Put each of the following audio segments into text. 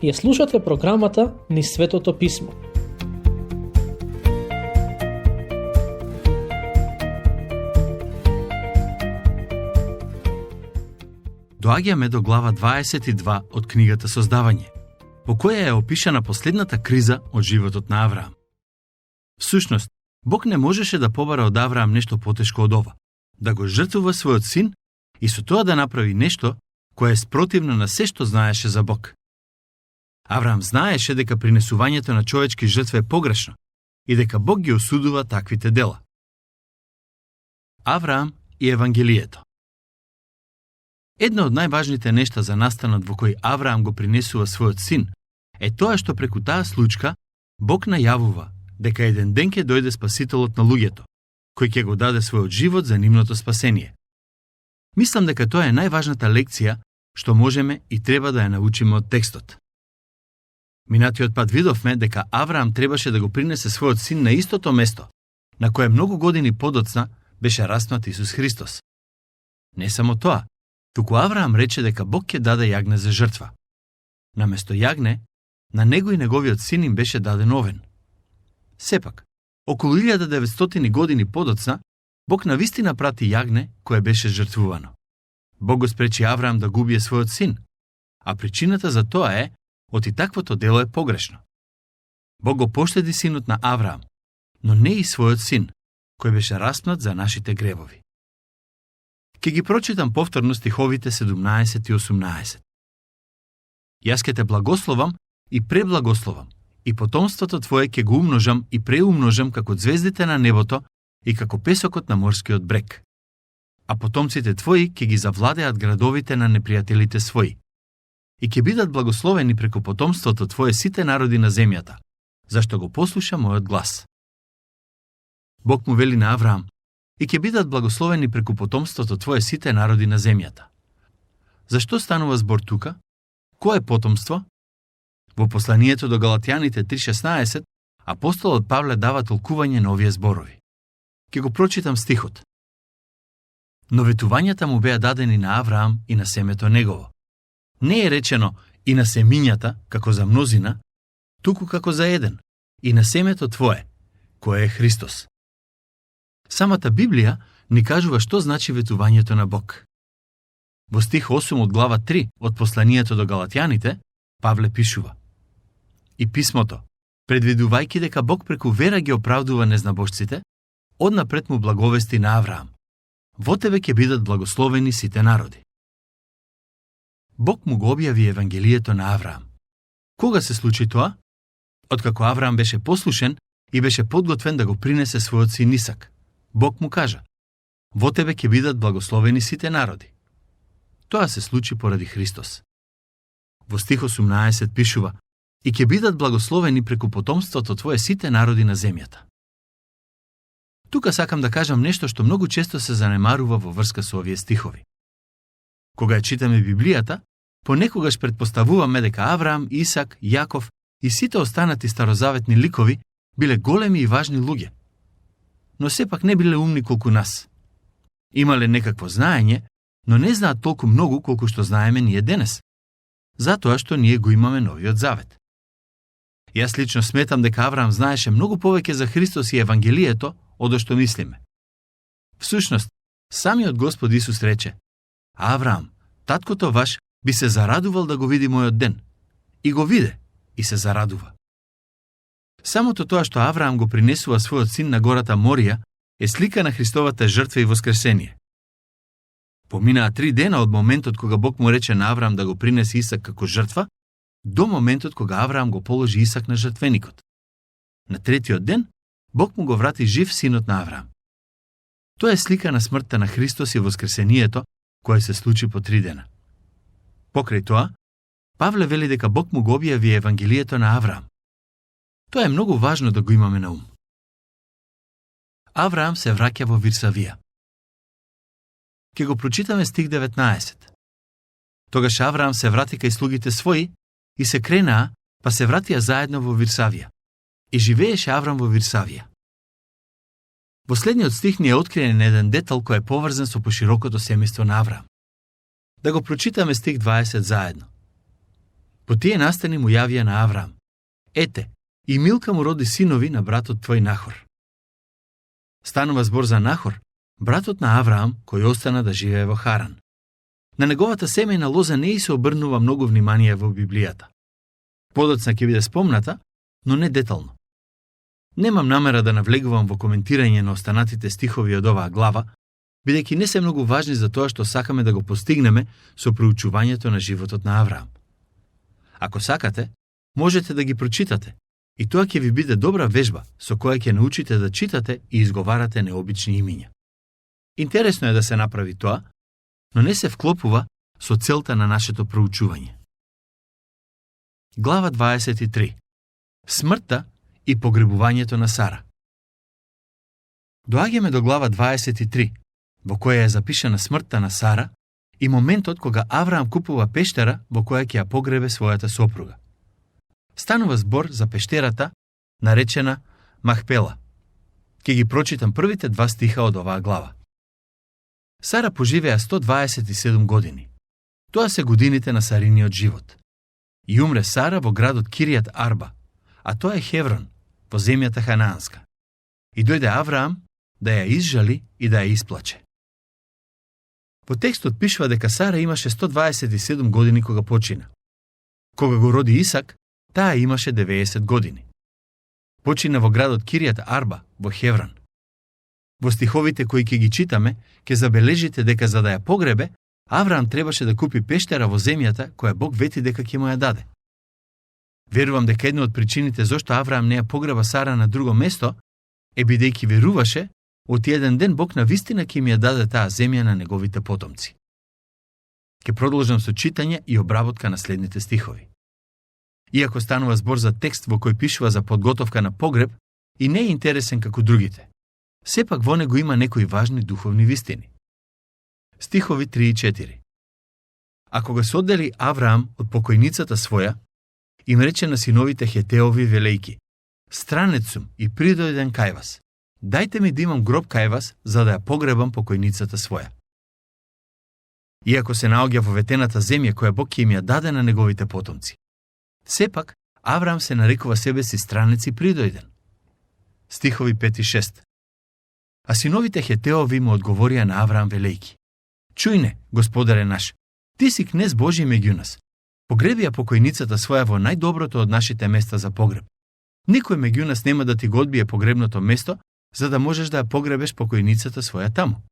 Ја слушате програмата Низ Светото Писмо. Доаѓаме до глава 22 од книгата Создавање, по која е опишана последната криза од животот на Авраам. Всушност, Бог не можеше да побара од Авраам нешто потешко од ова, да го жртвува својот син и со тоа да направи нешто кое е спротивно на се што знаеше за Бог. Авраам знаеше дека принесувањето на човечки жртви е погрешно и дека Бог ги осудува таквите дела. Авраам и Евангелието. Едно од најважните нешта за настанот во кој Авраам го принесува својот син е тоа што преку таа случка Бог најавува дека еден ден ќе дојде спасителот на луѓето, кој ќе го даде својот живот за нивното спасение. Мислам дека тоа е најважната лекција што можеме и треба да ја научиме од текстот. Минатиот пат видовме дека Авраам требаше да го принесе својот син на истото место, на кое многу години подоцна беше распнат Исус Христос. Не само тоа, туку Авраам рече дека Бог ќе даде јагне за жртва. Наместо јагне, на него и неговиот син им беше даден овен. Сепак, околу 1900 години подоцна, Бог навистина прати јагне кое беше жртвувано. Бог го спречи Авраам да го убие својот син, а причината за тоа е оти таквото дело е погрешно. Бог го поштеди синот на Авраам, но не и својот син, кој беше распнат за нашите гревови. Ке ги прочитам повторно стиховите 17 и 18. Јас ке те благословам и преблагословам, и потомството твое ке го умножам и преумножам како звездите на небото и како песокот на морскиот брег. А потомците твои ке ги завладеат градовите на непријателите своји. И ке бидат благословени преку потомството твое сите народи на земјата, зашто го послуша мојот глас. Бог му вели на Авраам: и ќе бидат благословени преку потомството твое сите народи на земјата. Зашто станува збор тука? Кое потомство? Во посланието до Галатјаните 3:16, апостолот Павле дава толкување на овие зборови. Ке го прочитам стихот. Но ветувањата му беа дадени на Авраам и на семето негово. Не е речено и на семињата, како за мнозина, туку како за еден, и на семето твое, кое е Христос. Самата Библија ни кажува што значи ветувањето на Бог. Во стих 8 од глава 3 од посланието до Галатјаните, Павле пишува: и писмото, предвидувајќи дека Бог преку вера ги оправдува незнабожците, однапред му благовести на Авраам: во тебе ќе бидат благословени сите народи. Бог му го објави Евангелието на Авраам. Кога се случи тоа? Откако Авраам беше послушен и беше подготвен да го принесе својот син Исак, Бог му кажа: во тебе ќе бидат благословени сите народи. Тоа се случи поради Христос. Во стих 18 пишува: и ќе бидат благословени преку потомството твое сите народи на земјата. Тука сакам да кажам нешто што многу често се занемарува во врска со овие стихови. Кога ја читаме Библијата, понекогаш претпоставуваме дека Авраам, Исак, Јаков и сите останати старозаветни ликови биле големи и важни луѓе, но сепак не биле умни колку нас. Имале некакво знаење, но не знаат толку многу колку што знаеме ние денес, затоа што ние го имаме Новиот Завет. Јас лично сметам дека Авраам знаеше многу повеќе за Христос и Евангелието од што мислиме. Всушност, самиот Господ Исус рече: Авраам, таткото ваш, би се зарадувал да го види мојот ден. И го виде, и се зарадува. Самото тоа што Авраам го принесува својот син на гората Морија е слика на Христовата жртва и воскресение. Поминаа 3 дена од моментот кога Бог му рече на Авраам да го принесе Исак како жртва, до моментот кога Авраам го положи Исак на жртвеникот. На третиот ден, Бог му го врати жив синот на Авраам. Тоа е слика на смртта на Христос и воскресението, кое се случи по 3 дена. Покрај тоа, Павле вели дека Бог му го објави Евангелието на Авраам. Тоа е многу важно да го имаме на ум. Авраам се враќа во Вирсавија. Ке го прочитаме стих 19. Тогаш Авраам се врати кај слугите своји и се кренаа, па се вратија заедно во Вирсавија. И живееше Авраам во Вирсавија. Во следниот стих ни е откриен еден детал кој е поврзан со поширокото семејство на Авраам. Да го прочитаме стих 20 заедно. По тие настани му јавија на Авраам: Ете, и Милка му роди синови на братот твој Нахор. Станува збор за Нахор, братот на Авраам, кој остана да живее во Харан. На неговата семејна лоза не и се обрнува многу внимание во Библијата. Подоцна ќе биде спомната, но не детално. Немам намера да навлегувам во коментирање на останатите стихови од оваа глава, бидејќи не се многу важни за тоа што сакаме да го постигнеме со проучувањето на животот на Авраам. Ако сакате, можете да ги прочитате, и тоа ќе ви биде добра вежба со која ќе научите да читате и изговарате необични имиња. Интересно е да се направи тоа, но не се вклопува со целта на нашето проучување. Глава 23. Смртта и погребувањето на Сара. Доаѓаме до глава 23, во која е запишана смртта на Сара и моментот кога Авраам купува пештера во која ќе ја погребе својата сопруга. Станува збор за пештерата, наречена Махпела. Ќе ги прочитам првите 2 стиха од оваа глава. Сара поживеа 127 години. Тоа се годините на Сариниот живот. И умре Сара во градот Киријат Арба, а тоа е Хеврон, во земјата Ханаанска. И дојде Авраам да ја изжали и да ја исплаче. По текстот пишува дека Сара имаше 127 години кога почина. Кога го роди Исак, таа имаше 90 години. Почина во градот Киријат Арба, во Хеврон. Во стиховите кои ќе ги читаме, ќе забележите дека за да ја погребе, Авраам требаше да купи пештера во земјата која Бог вети дека ќе му ја даде. Верувам дека една од причините зошто Авраам не ја погреба Сара на друго место е бидејќи веруваше од еден ден Бог на вистина ќе ми ја даде таа земја на неговите потомци. Ќе продолжам со читање и обработка на следните стихови. Иако станува збор за текст во кој пишува за подготовка на погреб и не е интересен како другите, сепак во него има некои важни духовни вистини. Стихови 3 и 4. А кога се оддели Авраам од покојницата своја, им рече на синовите Хетеови велејки: Странец сум и придојден кај вас. Дајте ми да имам гроб кај вас, за да ја погребам покојницата своја. Иако се наоѓа во ветената земја која Бог ќе им ја даде на неговите потомци, сепак Авраам се нарекува себе си странец и придојден. Стихови 5 и 6. А синовите Хетеови му одговорија на Авраам велејки: Чуј не, господаре наш, ти си кнез Божи меѓу нас. Погреби ја покојницата своја во најдоброто од нашите места за погреб. Никој меѓу нас нема да ти го одбие погребното место, за да можеш да ја погребеш покојницата своја таму.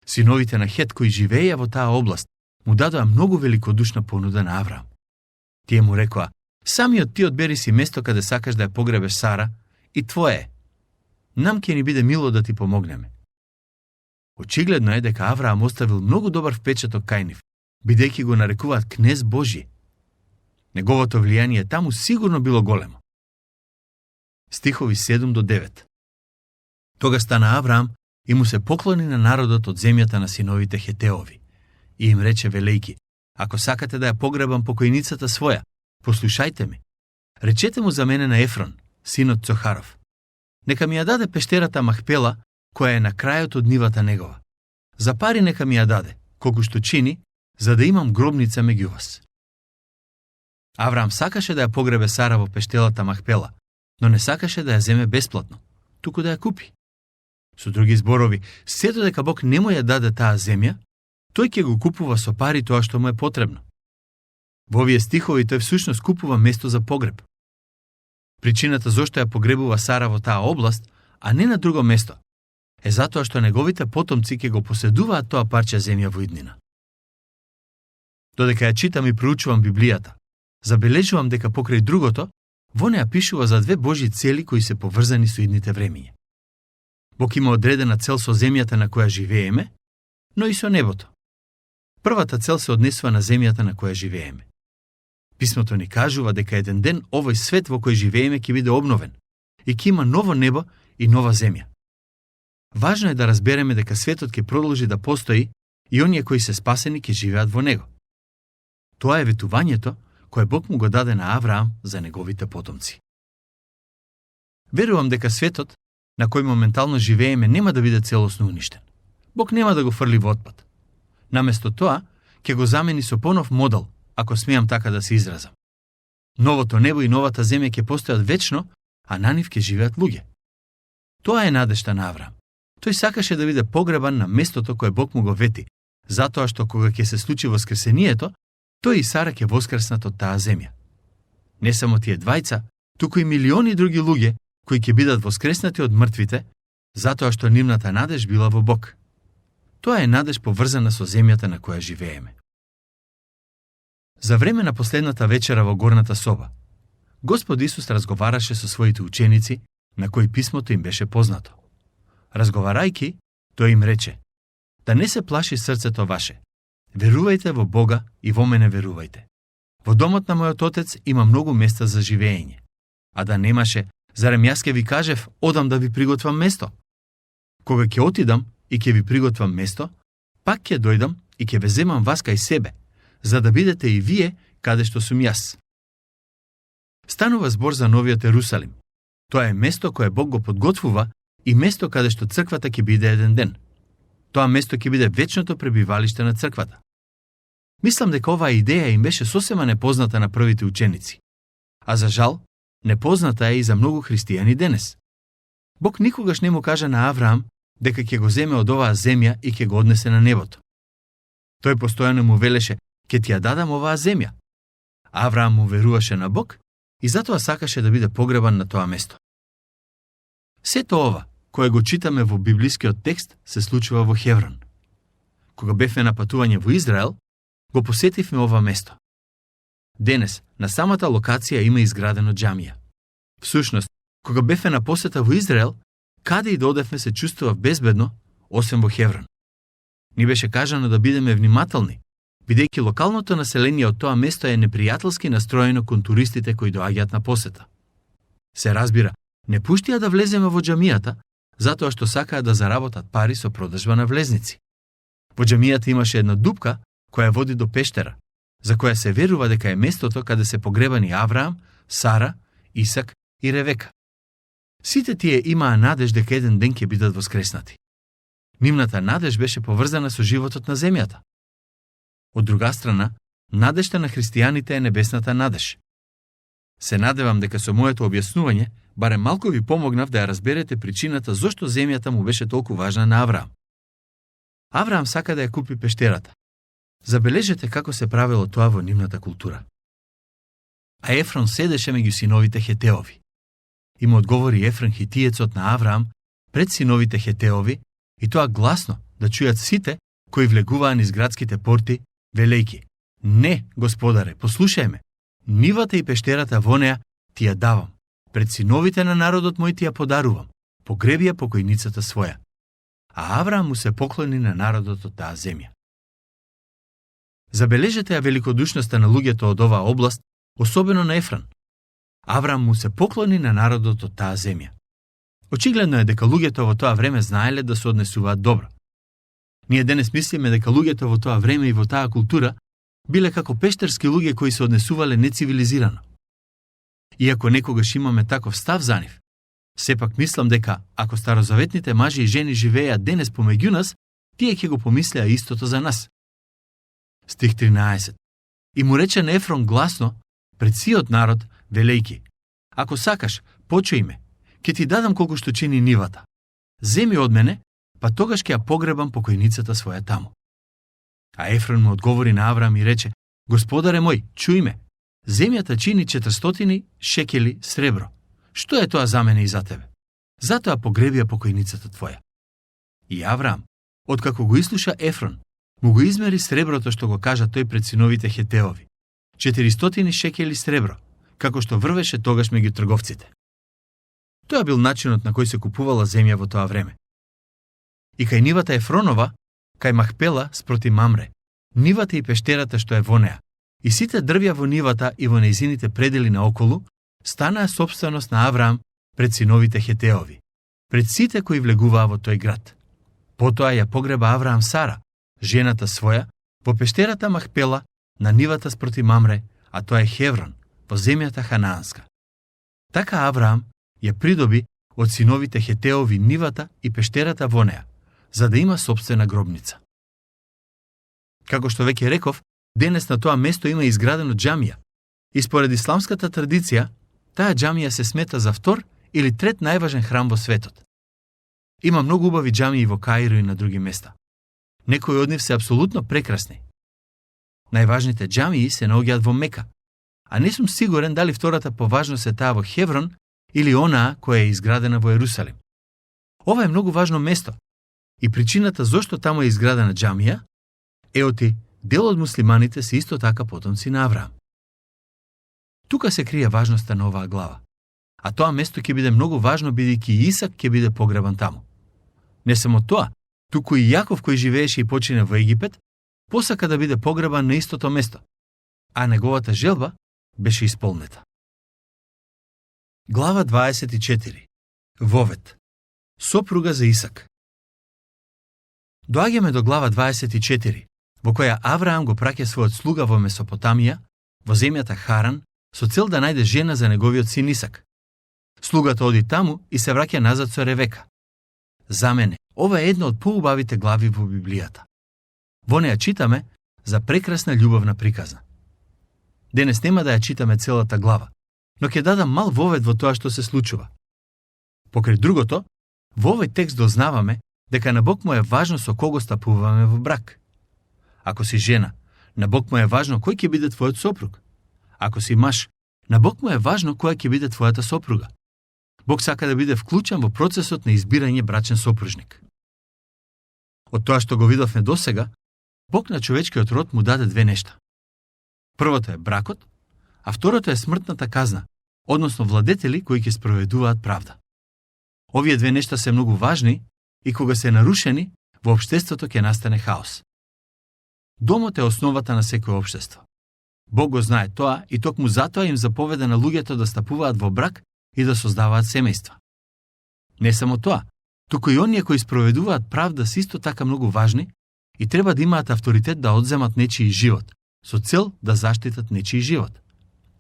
Синовите на Хет кои живееја во таа област му дадоа многу великодушна понуда на Авраам. Тие му рекоа: Самиот ти одбери си место каде сакаш да ја погребеш Сара и твое е. Нам ќе ни биде мило да ти помогнеме. Очигледно е дека Авраам оставил многу добар впечаток кај нив, бидејќи го нарекуваат кнез Божи. Неговото влијание таму сигурно било големо. Стихови 7 до 9. Тога стана Авраам и му се поклони на народот од земјата на синовите Хетеови и им рече велејки: Ако сакате да ја погребам покојницата своја, послушајте ми. Речете му за мене на Ефрон, синот Цохаров. Нека ми ја даде пештерата Махпела, која е на крајот од нивата негова. За пари нека ми ја даде, колку што чини, за да имам гробница меѓу вас. Авраам сакаше да ја погребе Сара во пештелата Махпела, но не сакаше да ја земе бесплатно, туку да ја купи. Со други зборови, сето дека Бог не му ја даде таа земја, тој ќе го купува со пари тоа што му е потребно. Во овие стихови тој всушност купува место за погреб. Причината зошто ја погребува Сара во таа област, а не на друго место, е затоа што неговите потомци ќе го поседуваат тоа парче земја во иднина. Додека ја читам и проучувам Библијата, забележувам дека покрај другото, во неа пишува за 2 Божји цели кои се поврзани со идните времиња. Бог има одредена цел со земјата на која живееме, но и со небото. Првата цел се однесува на земјата на која живееме. Писмото ни кажува дека еден ден овој свет во кој живееме ќе биде обновен и ќе има ново небо и нова земја. Важно е да разбереме дека светот ќе продолжи да постои и оние кои се спасени ќе живеат во него. Тоа е ветувањето кое Бог му го даде на Авраам за неговите потомци. Верувам дека светот на кој моментално живееме нема да биде целосно уништен. Бог нема да го фрли во отпад. Наместо тоа, ќе го замени со понов модел, ако смеам така да се изразам. Новото небо и новата земја ќе постојат вечно, а на нив ќе живеат луѓе. Тоа е надежта на Авраам. Тој сакаше да биде погребан на местото кое Бог му го вети, затоа што кога ќе се случи воскресението, тој и Сара ќе воскреснат од таа земја. Не само тие двајца, туку и милиони други луѓе кои ќе бидат воскреснати од мртвите, затоа што нивната надеж била во Бог. Тоа е надеж поврзана со земјата на која живееме. За време на последната вечера во горната соба, Господ Исус разговараше со своите ученици, на кои писмото им беше познато. Разговарајќи, тој им рече: да не се плаши срцето ваше. Верувајте во Бога и во мене верувајте. Во домот на мојот отец има многу места за живење. А да немаше, зарем јас ќе ви кажев, одам да ви приготвам место? Кога ќе отидам и ќе ви приготвам место, пак ќе дојдам и ќе ве земам вас кај себе, за да бидете и вие каде што сум јас. Станува збор за новиот Ерусалим. Тоа е место кое Бог го подготвува и место каде што црквата ќе биде еден ден. Тоа место ќе биде вечното пребивалиште на црквата. Мислам дека оваа идеја им беше сосема непозната на првите ученици. А за жал, непозната е и за многу христијани денес. Бог никогаш не му кажа на Авраам дека ќе го земе од оваа земја и ќе го однесе на небото. Тој постојано му велеше: ќе ти ја дадам оваа земја. Авраам му веруваше на Бог и затоа сакаше да биде погребан на тоа место. Сето ова, кое го читаме во библискиот текст, се случува во Хеврон. Кога бевме на патување во Израел, го посетивме ова место. Денес, на самата локација има изградено џамија. Всушност, кога бевме на посета во Израел, каде и да одевме се чувствував безбедно, освен во Хеврон. Ни беше кажано да бидеме внимателни, бидејќи локалното население од тоа место е непријателски настроено кон туристите кои доаѓаат на посета. Се разбира, не пуштија да влеземе во џамијата, затоа што сакаа да заработат пари со продажба на влезници. Во џамијата имаше една дупка која води до пештера, за која се верува дека е местото каде се погребани Авраам, Сара, Исак и Ревека. Сите тие имаа надеж дека еден ден ќе бидат воскреснати. Нивната надеж беше поврзана со животот на земјата. Од друга страна, надежта на христијаните е небесната надеж. Се надевам дека со моето објаснување барем малку ви помогнав да ја разберете причината зошто земјата му беше толку важна на Авраам. Авраам сака да ја купи пештерата. Забележете како се правило тоа во нивната култура. А Ефрон седеше меѓу синовите Хетеови. И му одговори Ефрон хитиецот на Авраам пред синовите Хетеови, и тоа гласно да чујат сите кои влегуваа низ градските порти, велејки: не, господаре, послушај ме, нивата и пештерата во неа ти ја давам, пред синовите на народот мој ти ја подарувам, погреби ја покојницата своја. А Авраам му се поклони на народот од таа земја. Забележете ја великодушноста на луѓето од оваа област, особено на Ефрон. Авраам му се поклони на народот од таа земја. Очигледно е дека луѓето во тоа време знаеле да се однесуваат добро. Ние денес мислиме дека луѓето во тоа време и во таа култура биле како пештерски луѓе кои се однесувале нецивилизирано. Иако некогаш имаме таков став за нив, сепак мислам дека ако старозаветните мажи и жени живееат денес помеѓу нас, тие ќе го помислеа истото за нас. Стих 13. И му рече на Ефрон гласно пред сиот народ, велејки: ако сакаш, почуј ме, ќе ти дадам колку што чини нивата. Земи од мене, па тогаш ќе ја погребам покојницата своја таму. А Ефрон му одговори на Авраам и рече: Господаре мој, чуј ме, земјата чини 400 шекели сребро. Што е тоа за мене и за тебе? Затоа погреби ја покојницата твоја. И Авраам, откако го ислуша Ефрон, му го измери среброто што го кажа тој пред синовите Хетеови. 400 шекели сребро, како што врвеше тогаш меѓу трговците. Тоа бил начинот на кој се купувала земја во тоа време. И кај нивата Ефронова, кај Махпела спроти Мамре, нивата и пештерата што е во неа, и сите дрвја во нивата и во нејзините предели наоколу, станаа сопственост на Авраам пред синовите Хетеови, пред сите кои влегуваа во тој град. Потоа ја погреба Авраам Сара, жената своја, во пештерата Махпела, на нивата спроти Мамре, а тоа е Хеврон, во земјата Ханаанска. Така Авраам ја придоби од синовите Хетеови нивата и пештерата во неа, за да има сопствена гробница. Како што веќе реков, Денес на тоа место има изградено џамија. И според исламската традиција, таа џамија се смета за втор или трет најважен храм во светот. Има многу убави џамии во Каиро и на други места. Некои од нив се апсолутно прекрасни. Најважните џамии се наоѓаат во Мека, а не сум сигурен дали втората по важност е таа во Хеврон или онаа која е изградена во Ерусалим. Ова е многу важно место и причината зошто таму е изградена џамија е оти дел од муслиманите се исто така потомци на Авраам. Тука се крие важноста на оваа глава. А тоа место ќе биде многу важно бидејќи Исак ќе биде погребан таму. Не само тоа, туку и Јаков кој живееше и почина во Египет, посака да биде погребан на истото место, а неговата желба беше исполнета. Глава 24. Вовет. Сопруга за Исак. Доаѓаме до глава 24, во која Авраам го праќа својот слуга во Месопотамија, во земјата Харан, со цел да најде жена за неговиот син Исак. Слугата оди таму и се враќа назад со Ревека. За мене, ова е една од поубавите глави во Библијата. Во неја читаме за прекрасна љубовна приказна. Денес нема да ја читаме целата глава, но ќе дадам мал вовед во тоа што се случува. Покрај другото, во овој текст дознаваме дека на Бог му е важно со кого стапуваме во брак. Ако си жена, на Бог му е важно кој ќе биде твојот сопруг. Ако си маж, на Бог му е важно која ќе биде твојата сопруга. Бог сака да биде вклучен во процесот на избирање брачен сопружник. Од тоа што го видовме досега, Бог на човечкиот род му даде две нешта. Првото е бракот, а второто е смртната казна, односно владетели кои ќе спроведуваат правда. Овие две нешта се многу важни и кога се нарушени, во општеството ќе настане хаос. Домот е основата на секое општество. Бог го знае тоа и токму затоа им заповеда на луѓето да стапуваат во брак и да создаваат семејства. Не само тоа, туку и оние кои спроведуваат правда се исто така многу важни и треба да имаат авторитет да одземат нечiji живот, со цел да заштитат нечiji живот.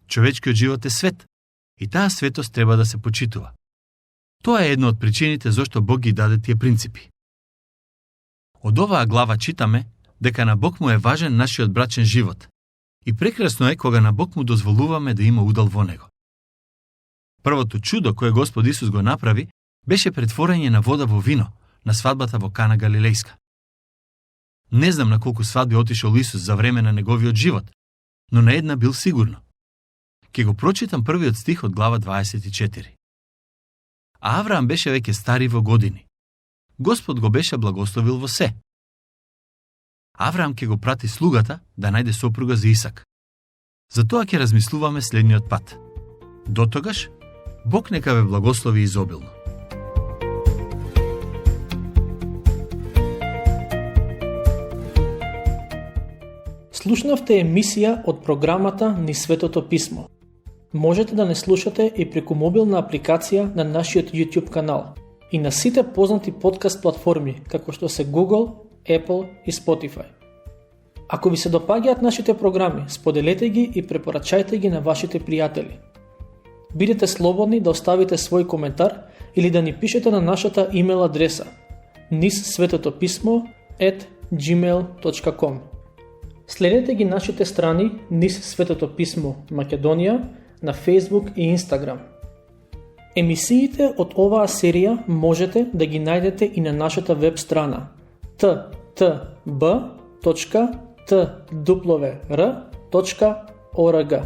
Човечкиот живот е свет и таа светост треба да се почитува. Тоа е една од причините зашто Бог ги даде тие принципи. Од оваа глава читаме дека на Бог му е важен нашиот брачен живот и прекрасно е кога на Бог му дозволуваме да има удел во него. Првото чудо кое Господ Исус го направи беше претворање на вода во вино на свадбата во Кана Галилејска. Не знам на колку свадби отишол Исус за време на неговиот живот, но на една бил сигурно. Ке го прочитам првиот стих од глава 24. А Авраам беше веќе стари во години. Господ го беше благословил во се. Авраам ке го прати слугата да најде сопруга за Исак. Затоа ќе размислуваме следниот пат. Дотогаш, Бог нека ве благослови изобилно. Слушнавте емисија од програмата Ни Светото Писмо. Можете да не слушате и преку мобилна апликација на нашиот YouTube канал и на сите познати подкаст платформи, како што се Google, Apple и Spotify. Ако ви се допаѓаат нашите програми, споделете ги и препорачајте ги на вашите пријатели. Бидете слободни да оставите свој коментар или да ни пишете на нашата имейл адреса nissvetotopismo@gmail.com. Следете ги нашите страни Низ Светото Писмо Македонија на Facebook и Instagram. Емисиите од оваа серија можете да ги најдете и на нашата веб страна ttb.twr.org.